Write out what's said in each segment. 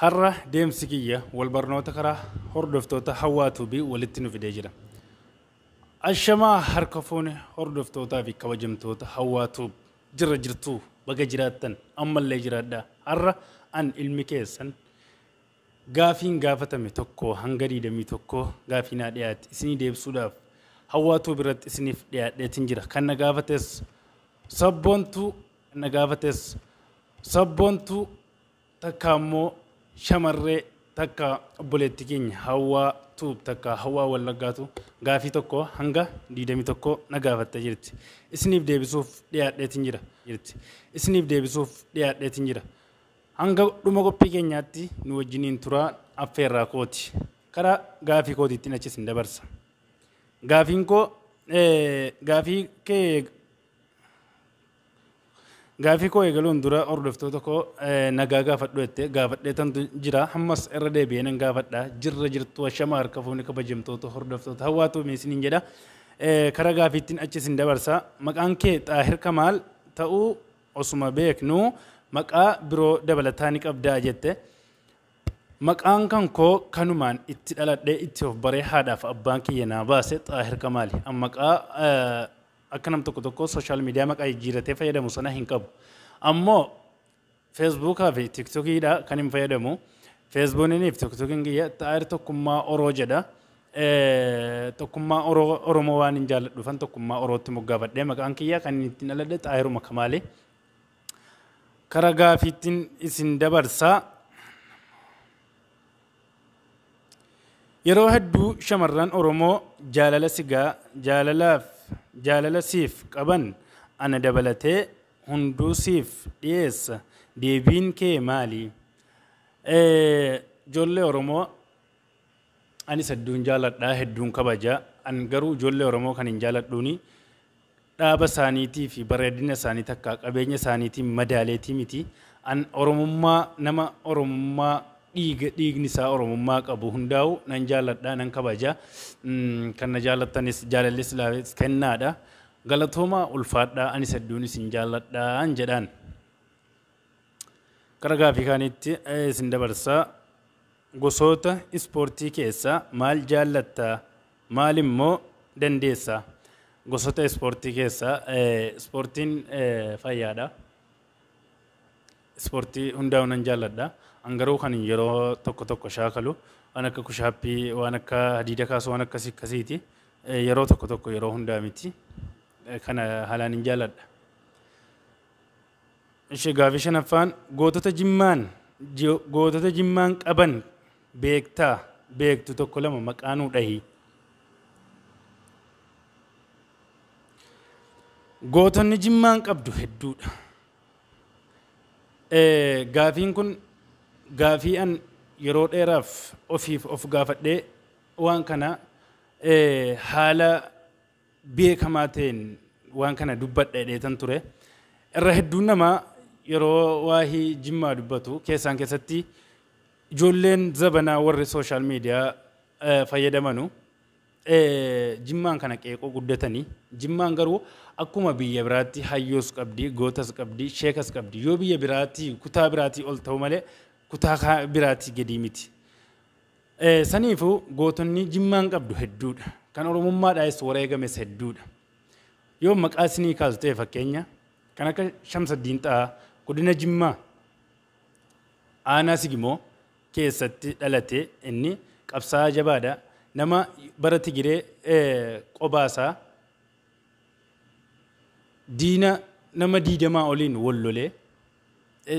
Har'a deemsi kiyya wal barnoota karaa hordoftoota Hawwaa Tuubii walitti nu fidee jira. Ashamaa harka fuune hordoftootaa fi kabajamtoota Hawwaa Tuub, jirra jirtuu? Baga jiraattan, ammallee jiraadhaa. Har'a an ilmi keessan gaafiin gaafatame 1 hanga 21 gaafii naa dhiyaate isinii deebisuudhaaf Hawwaa Tuub irratti isiniif dhiyaadheetiin jira. Kan na gaafates sabboontuu, kan na gaafates sabboontuu takka ammoo shamarree takka, obboleetti keenya Hawwaa Tuub takka Hawwaa Wallaggaatu gaafii 1 hanga 21 na gaafattee jirti. Isiniif deebisuuf dhiyaadheetiin jira. Jirti. Isiniif deebisuuf dhiyaadheetiin jira. Hanga dhuma qophii keenyaatti nu wajjiniin turaa affeerraa kooti. Karaa gaafii kootiittiin achi isin dabarsa. Gaafiin koo gaafii kee gaafii koo eegaluun dura hordoftoota koo nagaa gaafadhu jettee gaafadhee tantu jira. Ammas irra deebi'ee nan gaafadha. Jirra jirtu? Ashama harka fuuni kabajamtoota hordoftoota Hawwaa Tuubee isiniin jedha. Karaa gaafiittiin achi isin dabarsa. Maqaan kee Xaahir Kamaal ta'uu osuma beeknu maqaa biroo dabalataa ni qabdaa jette. Maqaan kan koo kanumaan itti dhaladhee itti of baree haadhaaf abbaan kiyya naa baase Xaahir Kamaali. An maqaa akka nam tokko tokko social media maqaa jijjiiratee fayyadamu sana hin qabu. Ammoo Feesbuukaa fi Tiktookiidha kan hin fayyadamu. Feesbuukinii fi Tiktookiin kiyya Xaahir Tokkummaa Oroo jedha. Tokkummaa Oromoo waan hin jaalladhuufan Tokkummaa Orootti moggaafadhee. Maqaan kiyya kan ittiin dhaladhe Xaahiruma Kamaali. Karaa gaafiittiin isin dabarsaa. Yeroo hedduu shamarran Oromoo jaalala sigaa jaalalaaf jaalala siif qaban ana dabalatee hunduu siif dhiyeessa. Deebiin kee maali? Ijoollee Oromoo anis hedduun jaaladhaa, hedduun kabaja. An garuu ijoollee Oromoo kan hin jaaladhuuni dhaaba isaaniitii fi bareedina isaanii takka qabeenya isaaniitiin madaaleetii miti. An Oromummaa, nama Oromummaa dhiiga dhiigni isaa Oromummaa qabu hundaa'u nan jaaladha, nan kabaja. Kan na jaalattanis jaalallis laafis kennaadha. Galatoomaa, ulfaadhaa, anis hedduun isin jaaladhaan jedhaan. Gara gaafii kaaniitti isin dabarsaa. Gosoota ispoortii keessaa maal jaallattaa? Maal immoo dandeessaa? Gosoota ispoortii keessaa ispoortiin fayyaadha. Ispoortii hundaa'u nan jaalladha. An garuu kan yeroo tokko tokko shaakalu waan akka push-upii, waan akka hadiida kaasuu, waan akkasii akkasiiti. Yeroo tokko tokko, yeroo hundaa miti. Kana haalaan hin jaalladha. Ishee gaafii shanaffaan, gootota Jimmaan qaban beektaa, beektu tokko lama maqaa nuu dhahi. Gootonni Jimmaan qabdu hedduudha. Gaafiin kun gaafii an yeroo dheeraaf ofiif of gaafadhee waan kana haala beekamaa ta'een waan kana dubbadha jedheetan ture. Irra hedduun namaa yeroo waa'ee Jimmaa dubbatu keessaan keessatti ijoolleen zabanaa warri social media fayyadamanu Jimmaan kana qeeqoo guddatanii. Jimmaan garuu akkuma biyya biraatti hayyoos qabdi, gootas qabdi, sheekas qabdi. Yoo biyya biraatti kutaa biraatii ol ta'u malee kutaa biraatii gadii miti. Saniifuu gootonni Jimmaan qabdu hedduudha. Kan Oromummaadhaas wareegames hedduudha. Yoo maqaa isinii kaasu ta'e, fakkeenya kan akka Shamsaddiin Xahaa, godina Jimmaa aanaa Sigimoo keessatti dhalate. Inni qabsaa'aa jabaadha. Nama bara Tigiree qobaasaa diina nama 20 oliin wal lolee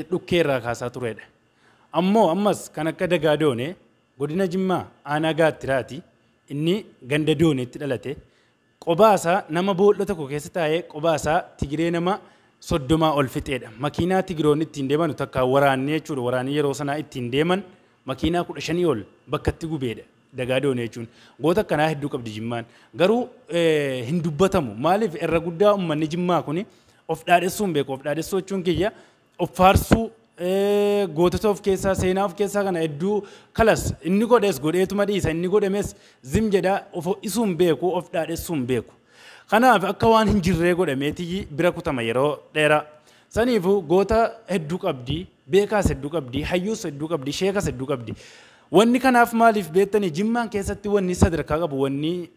dhukkee irraa kaasaa turedha. Ammoo ammas kan akka Dagaa Doonee, godina Jimmaa aanaa Gaattiraati, inni ganda Dooneetti dhalate. Qobaasaa nama boolla tokko keessa taa'ee qobaasaa Tigiree nama 30 ol fixeedha. Makiinaa Tigiroonni ittiin deeman takka waraanni jechuudha. Waraanni yeroo sanaa ittiin deeman makiinaa 15 ol bakka itti gubeedha. Dagaa Doonee jechuun. Goota akkanaa hedduu qabdi Jimmaan. Garuu hin dubbatamu. Maaliif? Irra guddaa uummanni Jimmaa kuni of dhaadhessuu hin beeku. Of dhaadhessuu jechuun kiyya of faarsuu, gootota of keessaa, seenaa of keessaa kana hedduu kalas inni godhes godheetuma dhiisa, inni godhames zim jedha, of ho'isuu hin beeku, of dhaadhessuu hin beeku. Kanaaf akka waan hin jirree godhameeti bira kutama yeroo dheeraa. Saniifuu goota hedduu qabdi. Beekaas hedduu qabdi, hayyuus hedduu qabdi, sheekas hedduu qabdi. Wanni kanaaf maaliif beektanii Jimmaan keessatti wanni sadarkaa qabu, wanni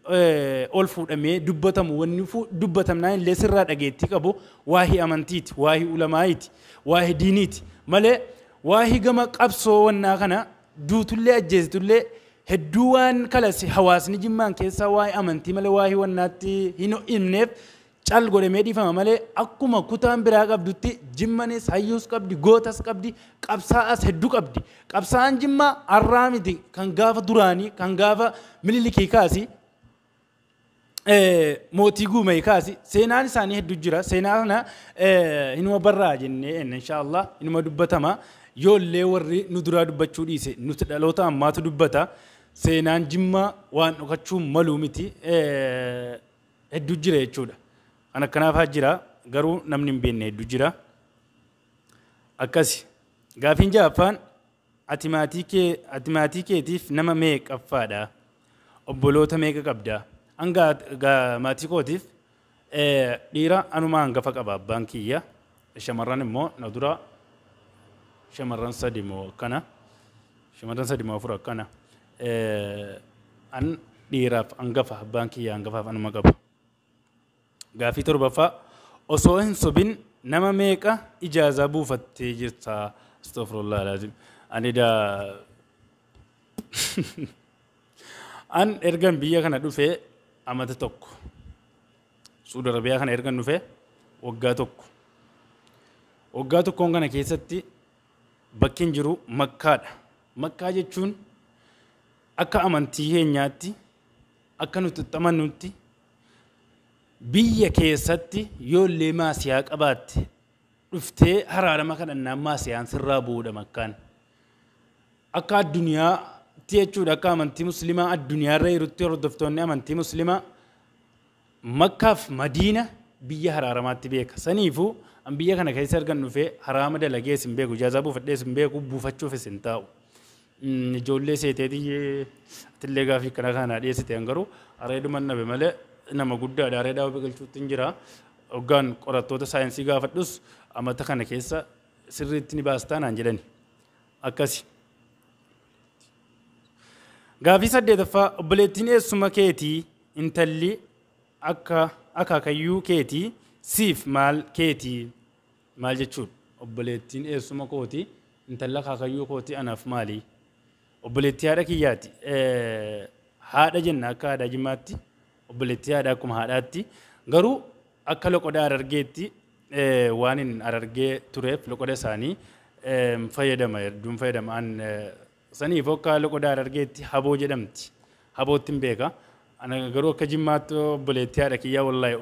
ol fuudhamee dubbatamu, wanni dubbatamnaan illee sirraa dhageettii qabu waahii amantiiti, waahii ulamaa'iiti, waahii diiniiti. Malee waahii gama qabsoo wannaa kana duutullee ajjeesitullee hedduu waan kalas hawaasni Jimmaan keessaa waa'ee amantii malee waahii wannaatti hin himneef cal godhamee dhiifama malee akkuma kutaan biraa qabdutti Jimmanis hayyuus qabdi, gootas qabdi, qabsaa'as hedduu qabdi. Qabsaa'aan Jimmaa har'aa miti, kan gaafa duraanii, kan gaafa Minilikii kaasi, mootii Guumee kaasi, seenaan isaanii hedduu jira. Seenaa kana inuma barraa jennee inshaallah inuma dubbatama. Yoollee warri nu duraa dubbachuu dhiise nuti dhaloota ammaatu dubbata. Seenaan Jimmaa waan dhokachuu maluu miti, hedduu jira jechuudha. Kan akkanaafaa jira, garuu namni hin beekne hedduu jira. Akkasi. Gaafiin ja'affaan, ati maatii keetiif nama meeqaffaadha? Obboloota meeqa qabda? Hanga maatii kootiif dhiira anuma hangafa qaba abbaan kiyya. Shamarran immoo na dura shamarran sadi moo akkana. Shamarran sadi moo afur akkana. An dhiiraaf hangafa, abbaan kiyya hangafaaf anuma qaba. Gaafii torbaffaa, osoo hin sobin nama meeqa ijaazaa buufattee jirta? Astaghfirullah alazim. Ani daa an ergan biyya kana dhufee amata tokko. Suudi Arabiyaa kana ergan dhufee waggaa tokko. Waggaa tokkoon kana keessatti bakki hin jiru Makkaadha. Makkaa jechuun akka amantii keenyaatti, akka nuti itti amannutti, biyya keessatti yoollee maasiyaa qabaatte dhuftee haraarama kadhannaan maasiyaan sirraa bu'uudha Makkaan. Akka addunyaatti jechuudha, akka amantii musliimaa addunyaarra jirutti hordoftoonni amantii musliimaa Makkaaf Madiina biyya haraaramaatti beeka. Saniifuu an biyya kana keessa ergan dhufee haraama dalagees hin beeku, ijaazaa buufadhees hin beeku, buufachuufis hin taa'u. Ijoollee seeteetii atillee gaafii kana kana dhiyeessite, an garuu areeduman dhabe malee nama guddaadha, areedaa biqilchuutti hin jira. Hoggaan qorattoota saayinsii gaafadhus amata kana keessa sirriitti ni baastaa naan jedhani. Akkasi. Gaafii saddeetaffaa, obboleettiin eessuma keetii intalli akka akaakayyuu keetii siif maal keetii? Maal jechuudha? Obboleettiin eessuma kootii intalli akaakayyuu kootii anaaf maali? Obboleettii haadha kiyyaati. Haadha jenna akka aadaa Jimmaatti. Obboleettii haadha akkuma haadhaatti. Garuu akka loqoda Harargeetti waan hin Harargee tureef loqoda isaanii fayyadama, hedduun fayyadama. An saniif akka loqoda Harargeetti haboo jedhamti. Habootti hin beeka. Ana garuu akka Jimmaatti obboleettii haadha kiyyaa wallaahi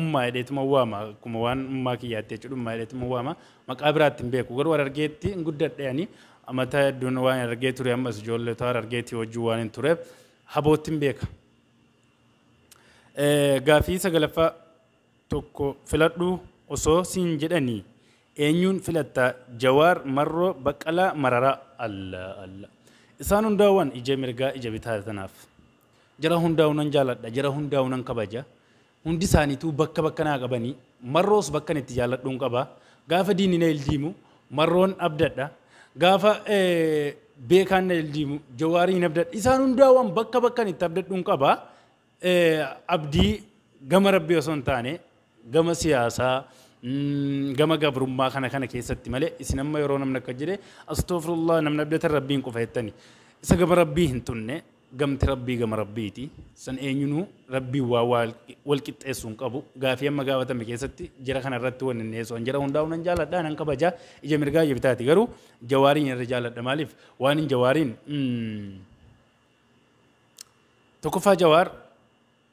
ummaa jedheetuma waama, akkuma waan ummaa kiyyaatti jechuudha, ummaa jedheetuma waama, maqaa biraatti hin beeku. Garuu Harargeetti hin guddadhe, ani amata hedduun waan Harargee ture, ammas ijoollota Harargeetii wajjin waan hin tureef habootti hin beeka. Gaafii sagalaffaa, tokko filadhu osoo siin jedhanii eenyuun filatta? Jawaar, Marroo, Baqqalaa, Mararaa. Allah Allah. Isaan hundaawwan ija mirgaa ija bitaa tanaaf. Jara hundaa'u nan jaaladha, jara hundaa'u nan kabaja. Hundi isaaniituu bakka bakka naa qabanii, Marroos bakka itti jaalladhuun qaba. Gaafa diinni na ildiimu Marroon abdadha. Gaafa beekaan na ildiimu Jawaariin abdadha. Isaan hundaawwan bakka bakka itti abdadhuun qaba. Abdii gama Rabbii osoo hin taane gama siyaasaa, gama gabrummaa kana kana keessatti malee isin amma yeroo namni akka jedhe astaghfirullah namni abdatan Rabbiin qofa jettani. Isa gama Rabbii hin tunne, gamti Rabbii gama Rabbiiti. San eenyunuu Rabbii waa wal qixxeessuu hin qabu. Gaafii amma gaafatame keessatti jara kana irratti wanni inni dhiyeessu. Jara hundaa'u nan jaaladha, nan kabaja. Ija mirgaa ija bitaati, garuu Jawaariin irra jaaladha. Maaliif? Waan hin Jawaariin tokkoffaa Jawaar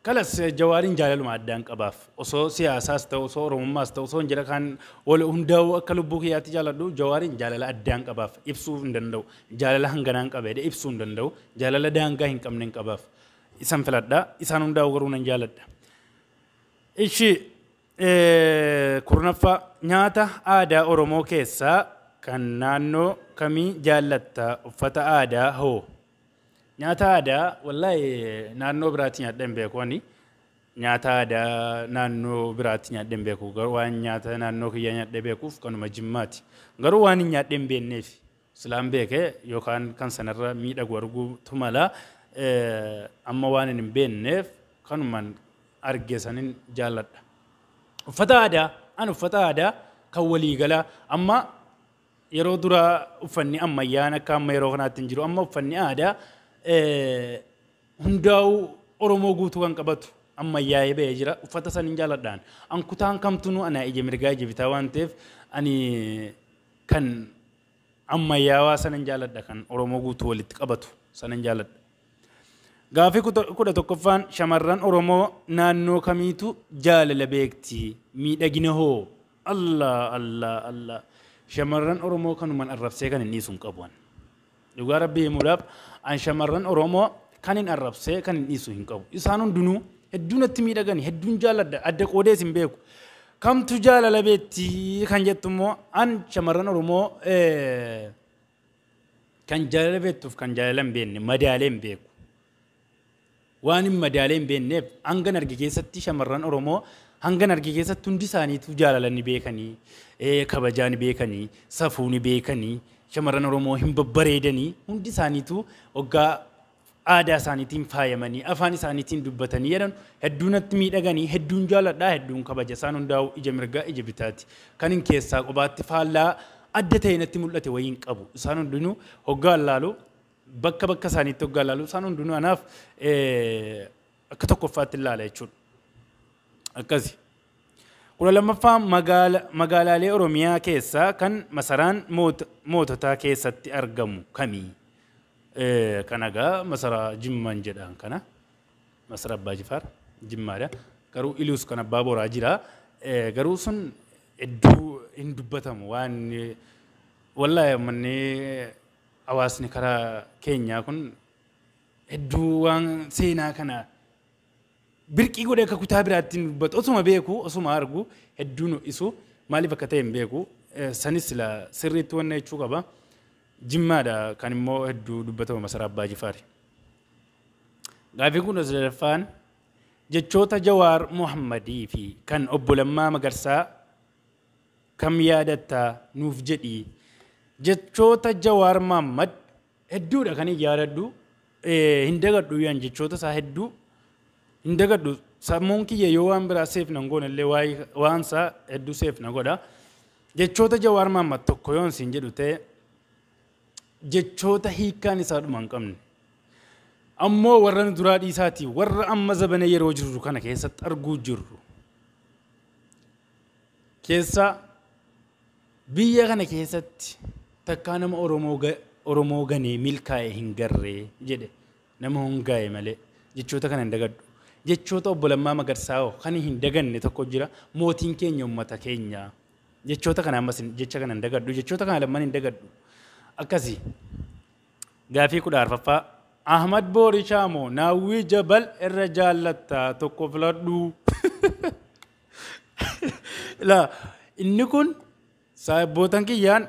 kalas Jawaariin jaalaluma addaan qabaaf, osoo siyaasaas ta'u, osoo Oromummaas ta'u, osoo hin jira kan wal hundaa'u akka lubbuu kiyyaatti jaaladhu. Jawaariin jaalala addaan qabaaf ibsuu hin danda'u. Jaalala hanganaan qaba jedhee ibsuu hin danda'u. Jaalala daangaa hin qabne hin qabaaf. Isan filadha. Isaan hundaa'u garuu nan jaaladha. Ishi kurnaffaa, nyaata aadaa Oromoo keessaa kan naannoo kamii jaallatta? Uffata aadaa hoo? Nyaata aadaa wallaahi naannoo biraatti nyaadha hin beeku ani. Nyaata aadaa naannoo biraatti nyaadhee hin beeku. Garuu waan nyaata naannoo kiyyaa nyaadhee beekuuf kanuma Jimmaati. Garuu waan hin nyaadhee hin beekneef silaan beekee yookaan kan sanarra miidhagu arguutu mala. Amma waan hin beekneef kanumaan arge sanin jaalladha. Uffata aadaa, an uffata aadaa kan waliigalaa amma yeroo duraa uffanni ammayyaan akka amma yeroo kanaatti hin jiru. Amma uffanni aadaa hundaa'uu Oromoo guutuu kan qabatu ammayyaa'ee ba'ee jira. Uffata sanin jaalladhaan. An kutaan kamtunuu ana ija mirgaa ija bitaa waan ta'eef ani kan ammayyaawaa sanan jaalladha, kan Oromoo guutuu walitti qabatu sanan jaalladha. Gaafii 11ffaan, shamarran Oromoo naannoo kamiitu jaalala beekti? Miidhagina hoo? Allah Allah Allah. Shamarran Oromoo kanumaan arrabsee kan hin dhiisu hin qabu. Dhugaa Rabbii himuudhaaf an shamarran Oromoo kan hin arrabsee kan hin dhiisu hin qabu. Isaan hundinuu hedduu natti miidhagani, hedduun jaalladha, adda qoodees hin beeku. Kamtu jaalala beekti kan jettu immoo, an shamarran Oromoo kan jaalala beektuuf kan jaalala hin beekne madaalee hin beeku. Waan hin madaalee hin beekneef hangan arge keessatti, shamarran Oromoo hangan arge keessatti hundi isaaniitu jaalala ni beekanii, kabajaa ni beekanii, safuu ni beekanii, shamarran Oromoo hin babbareedanii, hundi isaaniitu waggaa aadaa isaaniitiin faayamanii afaan isaaniitiin dubbatanii jedhan hedduu natti miidhaganii, hedduun jaaladhaa, hedduun kabaja. Isaan hundaa'u ija mirgaa ija bitaati. Kan hin keessaa qobaatti faallaa adda ta'e natti mul'ate wayii hin qabu. Isaan hundinuu hoggaa laalu, bakka bakka isaaniitti hoggaa laalu, isaan hundinuu anaaf akka tokkoffaatti ilaala jechuudha. Akkasi. 12ffaa, magaalaalee Oromiyaa keessaa kan masaraan moototaa keessatti argamu kamii? Kan egaa masaraa Jimmaan jedhaan kana. Masara Abbaa Jifaar Jimmaadha. Garuu Iluus kan Abbaa Boraa jira. Garuu sun hedduu hin dubbatamu waan wallaahi manni hawaasni karaa keenyaa kun hedduu waan seenaa kana birqii godhee akka kutaa biraatti hin dubbatu. Osuma beeku, osuma argu, hedduu nu isu maaliif akka ta'e hin beeku. Sanis sila sirriitti wanna jechuu qaba. Jimmaadha kan immoo hedduu dubbatamu masaraa Abbaa Jifaari. Gaafii 13ffaan, jechoota Jawaar Muhammadii fi kan obbo Lammaa Magarsaa kam yaadattaa nuuf jedhii. Jechoota Jawaar Muhammad hedduudha kan hin yaadadhu, hin dagadhu. Yaan jechoota isaa hedduu hin dagadhu. Sammuun kiyya yoo waan biraa save nan goone illee waan isaa hedduu save na godha. Jechoota Jawaar Muhammad tokko yoon siin jedhu ta'e, jechoota hiikkaan isaa dhuma hin qabne. Ammoo warra nu duraa dhiisaatii warra amma zabana yeroo jirru kana keessatti arguu jirru keessa, biyya kana keessatti takkaa nama Oromoo ganee milkaa'e hin garree jedhe, nama hongaa'e malee. Jechoota kana hin dagadhu. Jechoota obbo Lammaa Magarsaa hoo kan hin daganne tokko jira: mootiin keenya uummata keenya. Jechoota kana ammas jecha kana hin dagadhu. Jechoota kana lamman hin dagadhu. Akkasii. Gaafii 14ffaa, Ahmad Boorishaa moo Naawwii Jabal irra jaallattaa? Tokko filadhu. Laa, inni kun saahibbootan kiyyaan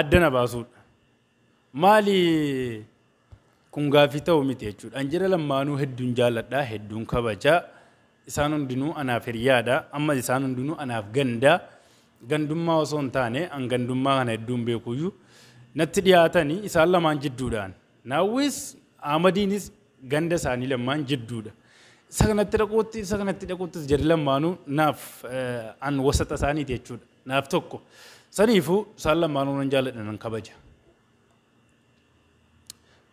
adda na baasuudha. Maali kun gaaffii ta'u miti jechuudha. An jira lamaanuu hedduun jaalladha, hedduun kabajaa. Isaan hundinuu anaaf hiriyaadha. Amma isaan hundinuu anaaf gandaa. Gandummaa osoo hin taane, an gandummaa kana hedduun beekuyyuu natti dhiyaatanii isaan lamaan jidduudhaan. Naawwis Ahmadiinis ganda isaanii lamaan jidduudha. Isa kanatti dhaquuttis jarri lamaanuu naaf an wasata isaaniiti jechuudha. Naaf tokko. Saniifuu isaan lamaanuu nan jaalladha, nan kabaja.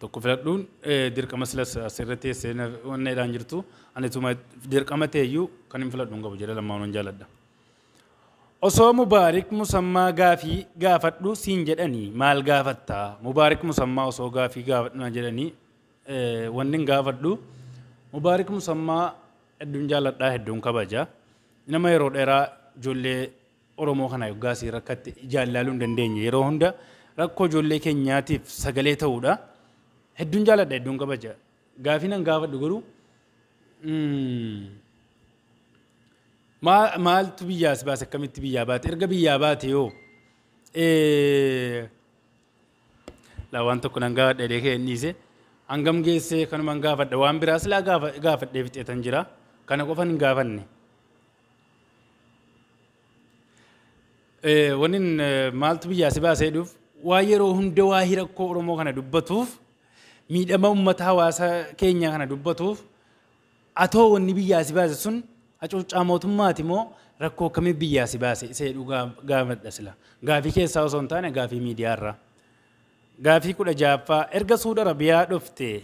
Tokko filadhuun dirqama silas asirratti teessee wanna jedhaan jirtu, ani tuma dirqama ta'eyyuu kan hin filadhu hin qabu, jedha, lamaanuu nan jaalladha. Osoo Mubaarik Musammaa gaafii gaafadhu siin jedhanii maal gaafattaa? Mubaarik Musammaa osoo gaafii gaafadhu na jedhanii, wanni hin gaafadhu, Mubaarik Musammaa hedduun jaalladhaa, hedduun kabaja. Nama yeroo dheeraa ijoollee Oromoo kana yoggaasii rakkatti ijaan ilaaluu hin dandeenye, yeroo hunda rakkoo ijoollee keenyaatiif sagalee ta'uudha. Hedduun jaalladha, hedduun kabaja. Gaafii nan gaafadhu garuu, maaltu biyyaa si baase? Akkamitti biyyaa baate? Erga biyyaa baate yoo laa waan tokko nan gaafadha jedhee ka'e dhiise. Hangam geessee kanumaan gaafadha. Waan biraa silaa gaafadhee fixeetan jira. Kana qofan hin gaafanne. Wanni maaltu biyyaa si baasee dhuuf waa yeroo hunda waa rakkoo Oromoo kana dubbatuuf, miidhama uummata hawaasa keenya kana dubbatuuf, atoo wanni biyyaa si baase sun hacuuccaa mootummaati moo rakkoo akkamii biyyaa si baase isa jedhu gaafadha sila. Gaafii keessaa osoo hin taane gaafii miidiyaarraa. Gaafii 16ffaa, erga Suudi Arabiyaa dhufte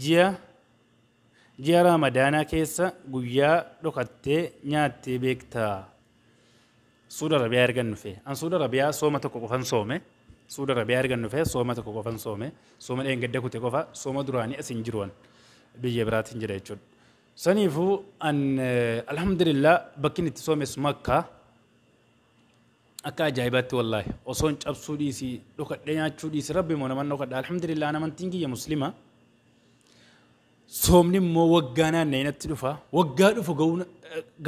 ji'a Ramadaanaa keessa guyyaa dhokattee nyaattee beektaa? Suudi Arabiyaa erga dhufe. An Suudi Arabiyaa sooma tokko qofan soome. Suudi Arabiyaa erga dhufe sooma tokko qofan soome. Sooma dheengadda kute qofa, sooma duraanii as hin jiruan. Biyya biraatiin jira jechuudha. Saniifuu an alhamdulillah bakki inni itti soomes Makkaa. Akka ajaa'ibaatti wallaahi osoon cabsuu dhiisii, dhokadhee nyaachuu dhiisii, rabbi immoo naman dhokadha. Alhamdulillah amantiin kiyya muslima. Soomni immoo waggaa naanna'ee natti dhufa. Waggaa dhufu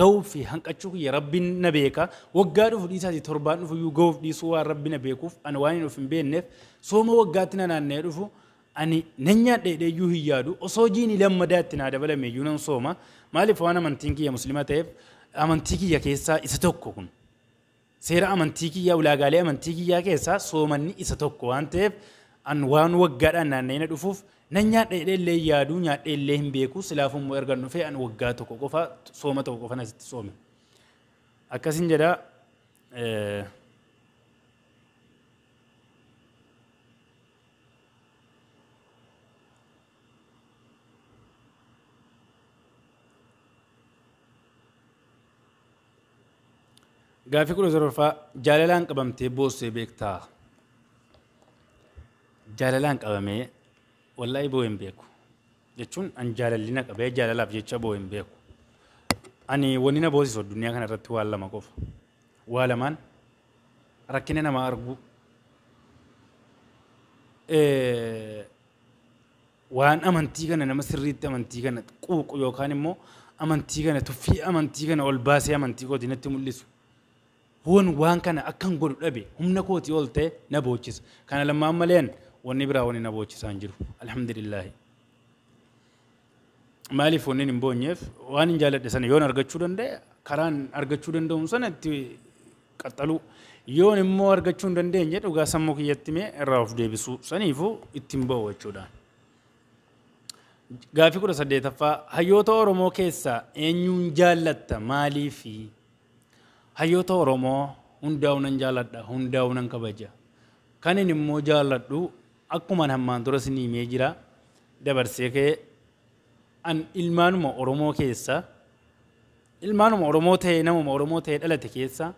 ga'uu fi hanqachuu kiyya rabbiin na beeka. Waggaa dhufu dhiisaatii torbaan dhufu iyyuu ga'uuf dhiisuu waan rabbi na beekuuf, ani waan hin of hin beekneef sooma waggaatti na naanna'ee dhufu ani nan nyaadha jedhee iyyuu hin yaadu. Osoo jiini lammadaatti naa dabalame iyyuu nan sooma. Maaliif? Waan amantiin kiyya muslima ta'eef, amantii kiyya keessaa isa tokko kun. Seera amantii kiyyaa, ulaagaalee amantii kiyyaa keessaa soomanni isa tokko waan ta'eef, an waan waggaadhaan naanna'ee na dhufuuf nan nyaadha jedhee illee yaaduu, nyaadhee illee hin beeku. Silaafuu immoo erga dhufee an waggaa tokko qofa sooma tokko qofa asitti soome. Akkasin jedha. Gaafii 17ffaa, jaalalaan qabamtee boossee beektaa? Jaalalaan qabamee wallaahi boo'ee hin beeku. Jechuun an jaalalli na qabee jaalalaaf jecha boo'ee hin beeku. Ani wanni na boosisu addunyaa kana irratti waan lama qofa. Waa lamaan: rakkina namaa arguu. Waan amantii kana nama sirriitti amantii kana quuqu yookaan immoo amantii kana tuffii amantii kana ol baasee amantii kootii natti mul'isu. Hoon waan kana akkan godhu dhabe, humna kootii ol ta'e na boochisa. Kana lamaan maleen wanni biraa wanni na boochisaa hin jiru. Alhamdulillaahi. Maaliif wanni hin boonyeef, waan hin jaalladhe sana yoon argachuu danda'e karaan argachuu danda'u sana itti qaxxaluu. Yoon immoo argachuu hin dandeenye dhugaa sammuu kiyyatti mee irraa of deebisuu, saniifuu ittiin ba'u jechuudha. Gaafii 18ffaa, hayyoota Oromoo keessaa eenyuun jaallatta, maaliifi? Hayyoota Oromoo hundaa'uu nan jaalladha, hundaa'uu nan kabaja. Kan inni immoo jaalladhu akkuma hammaan dura isinii himee jira, dabarsee ka'ee an ilmaanuma Oromoo keessa, ilmaanuma Oromoo ta'ee, namuma Oromoo ta'ee dhalate keessa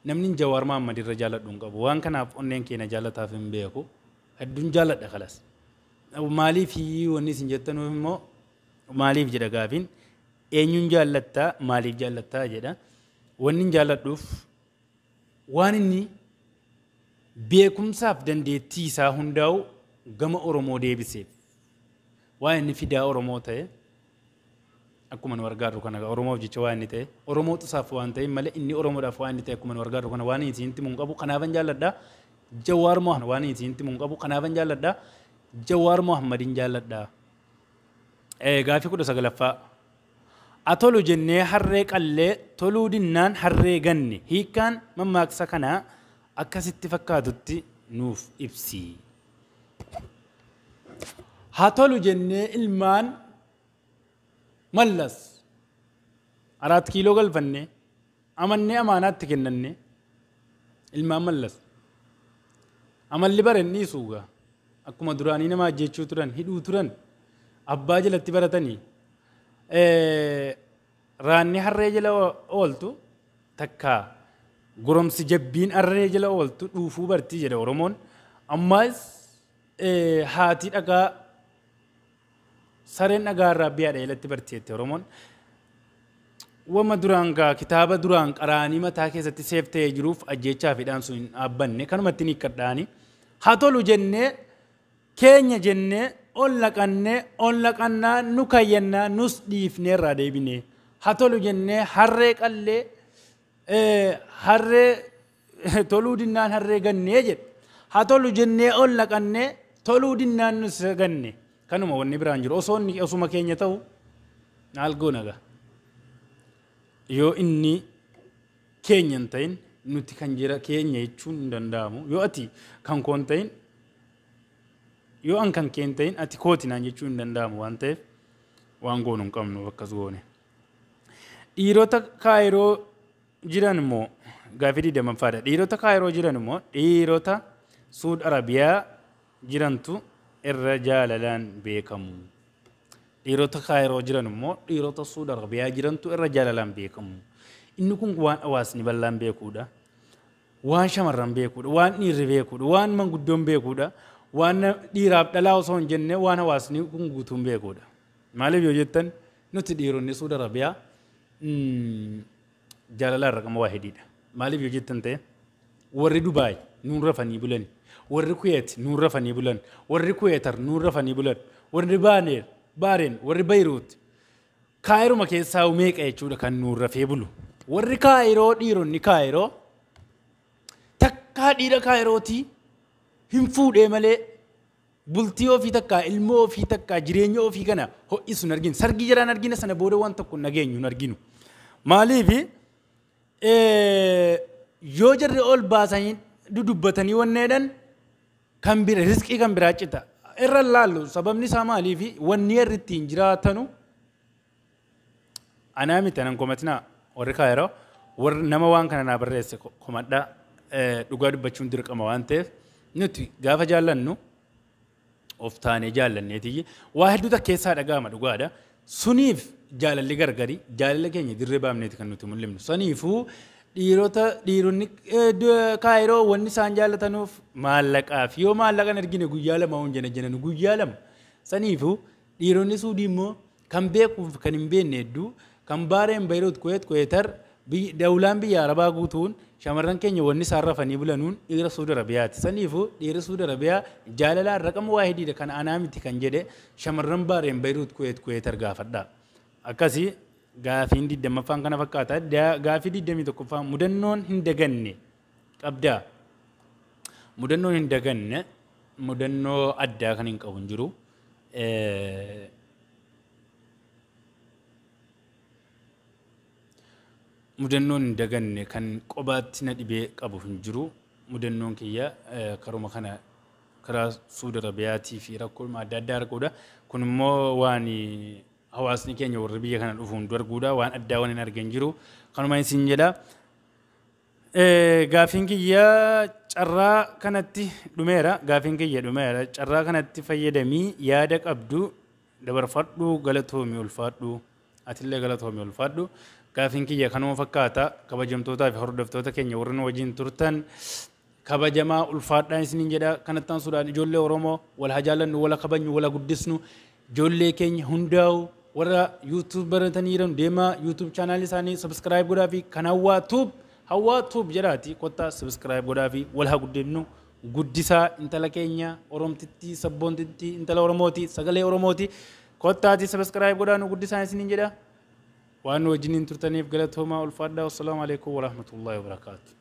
namni Jawaar Mahaammad irra jaalladhu hin qabu. Waan kanaaf onneen keenya jaallataaf hin beeku. Hedduun jaalladha kalas. Maaliif wanni isin jettanuuf immoo maaliif jedha gaafiin, eenyuun jaallattaa, maaliif jaallattaa jedha. Wanni hin jaalladhuuf waan inni beekumsaaf dandeettii isaa hundaa'u gama Oromoo deebiseef. Waan inni fidaa Oromoo ta'e, akkuma nu argaarru kana Oromoof jecha waan inni ta'e, Oromoo tusaaf waan ta'e malee inni Oromoodhaaf waan inni ta'e akkuma nu argaarru kana waan isinitti himu hin qabu, kanaafan jaalladha. Jawaar Mohaammed waan isinitti himu hin qabu, kanaafan jaalladha. Jawaar Mohammadin jaalladha. Gaafii 19ffaa. Atolu jennee harree qallee, toluu dinnaan harree ganne. Hiikkaan mammaaksa kanaa akkasitti fakkaatutti nuuf ibsi. Haa tolu jennee ilmaan Mallas 4 kiiloo galfannee, amannee amaanaatti kennannee, ilmaan Mallas. Amalli bara hin dhiisu gaa. Akkuma duraanii nama ajjeechuu turan, hidhuu turan, abbaa jalatti baratanii. Raanni harree jala ooltu takka, goromsi jabbiin harree jala ooltu dhuufuu bartii jedha Oromoon. Ammas haati dhagaa sareen dhagaa irraa biyyaadha jalatti barti jette Oromoon. Wama duraan gaa kitaaba duraan qaraanii mataa keessatti seef ta'ee jiruuf ajjeechaa fi hidhaan sun hin dhaabbanne, kanumatti ni hiikkadhaani. Haa tolu jennee keenya jennee ol naqannee, ol naqannaa nu kayyannaa nus dhiifnee irraa deebinee. Haa tolu jennee harree qallee, harree toluu dinnaan harree gannee jedhe. Haa tolu jennee ol naqannee, toluu dinnaan nus ganne. Kanuma wanni biraan jiru osoo inni osuma keenya ta'u maal goona gaa? Yoo inni keenya hin ta'in nuti kan jira keenya jechuun hin danda'amu. Yoo ati kan koo hin ta'in, yoo an kan kee hin ta'in ati kooti naan jechuun hin danda'amu waan ta'eef waan goonu hin qabnu akkas goone. Dhiirota Kaayiroo jiran immoo gaafii 20ffaadha. Dhiirota Kaayiroo jiran immoo dhiirota Suud Arabiyaa jirantu irra jaalalaan beekamu. Dhiirota Kaayiroo jiran immoo dhiirota Suud Arabiyaa jirantu irra jaalalaan beekamu. Inni kun waan hawaasni bal'aan beekuudha. Waan shamarran beekuudha. Waan dhiirri beekuudha. Waan manguddoon beekuudha. Waan dhiiraaf dhalaa osoo hin jenne waan hawaasni kun guutuun beekuudha. Maaliif yoo jettan nuti dhiironni Suud Arabiyaa jaalalaan raqama waa hediidha. Maaliif yoo jettan ta'e warri Dubaay nuun rafanii bulan, warri Kuweet nuun rafanii bulan, warri Kuweetar nuun rafanii bulan, warri Baaneer, Baareen, warri Bayruut Kaayiruma keessaa meeqa jechuudha kan nuun rafee bulu. Warri Kaayiroo dhiironni Kaayiroo takkaa dhiira Kaayirootii hin fuudhee malee bultii ofii takkaa ilmoo ofii takkaa jireenya ofii kana ho'isu hin arginu. Sargii jaraan argina sana booda waan tokko nageenyu hin arginu. Maaliif yoo jarri ol baasanii dudubbatanii wanneedhan kan bira riskii kan biraa cita. Irra laallu sababni isaa maaliif wanni jarri ittiin jiraatanu anaa miti anan komatinaa warri Kaayiroo warri nama waan kana naa barreesse komadhaa dhugaa dubbachuun dirqama waan ta'eef nuti gaafa jaallannu of taanee jaallanneetiyyi waa hedduutu keessaa dhaga'ama dhugaadha. Suniif jaalalli gargari jaalala keenya dirree baafneeti kan nuti mul'ifnu. Saniifuu dhiirota dhiironni Kaayiroo wanni isaan jaallatanuuf maallaqaaf yoo maallaqan argine guyyaa lama hin jena jenanu guyyaa lama. Saniifuu dhiironni Suudii immoo kan beekuuf kan hin beekne hedduu kan Baareen Bayruut Kuweet Kuweetar dawlaan biyya Arabaa guutuun shamarran keenya wanni isaan rafanii bulanuun dhiira Suudi Arabiyaati. Saniifuu dhiira Suudi Arabiyaa jaalalaan raqama waa hediidha kan anaa miti kan jedhe shamarran Baareen Bayruut Kuweet Kuweetar gaafadha. Akkasii gaafiin 20ffaan kana fakkaata. Gaafii 21ffaan mudannoon hin daganne qabdaa. Mudannoon hin daganne mudannoo addaa kan hin qabu hin jiru. Mudannoon hin daganne kan qobaatti na dhibee qabu hin jiru. Mudannoon kiyya karuma kana karaa Suudi Arabiyaatii fi rakkoo adda addaa arguudha. Kun immoo waan hawaasni keenya warri biyya kana dhufu hundu arguudha. Waan addaa waan hin argan jiru. Kanuma isin jedha. Gaafiin kiyya carraa kanatti dhumeera. Gaafiin kiyya dhumeera. Carraa kanatti fayyadamii yaada qabdu dabarfadhu galatoomi ulfaadhu. Atillee galatoomi ulfaadhu. Gaafiin kiyya kanuma fakkaata. Kabajamtootaa fi hordoftoota keenya warri nu wajjin turtan kabajamaa ulfaadhaan isiniin jedha. Kanatti aansuudhaan ijoollee Oromoo wal haa jaallannu, wal haa kabajnu, wal haa guddisnu. Ijoollee keenya hundaa'u warra YouTube baratanii jiran deemaa YouTube chaanaalii isaanii subscribe godhaa fi kan Hawwaa Tube Hawwaa Tube jedhaati kottaa subscribe godhaa fi wal haa guddifnu. Guddisaa intala keenya Oromtittii sabboontittii intala Oromooti sagalee Oromooti kottaati subscribe godhaa nu guddisaa isiniin jedha. Waan nu wajjiniin turtaniif galatoomaa ulfaadhaa. Wassalaamu alaikum warahmatullahi wabarakaatu.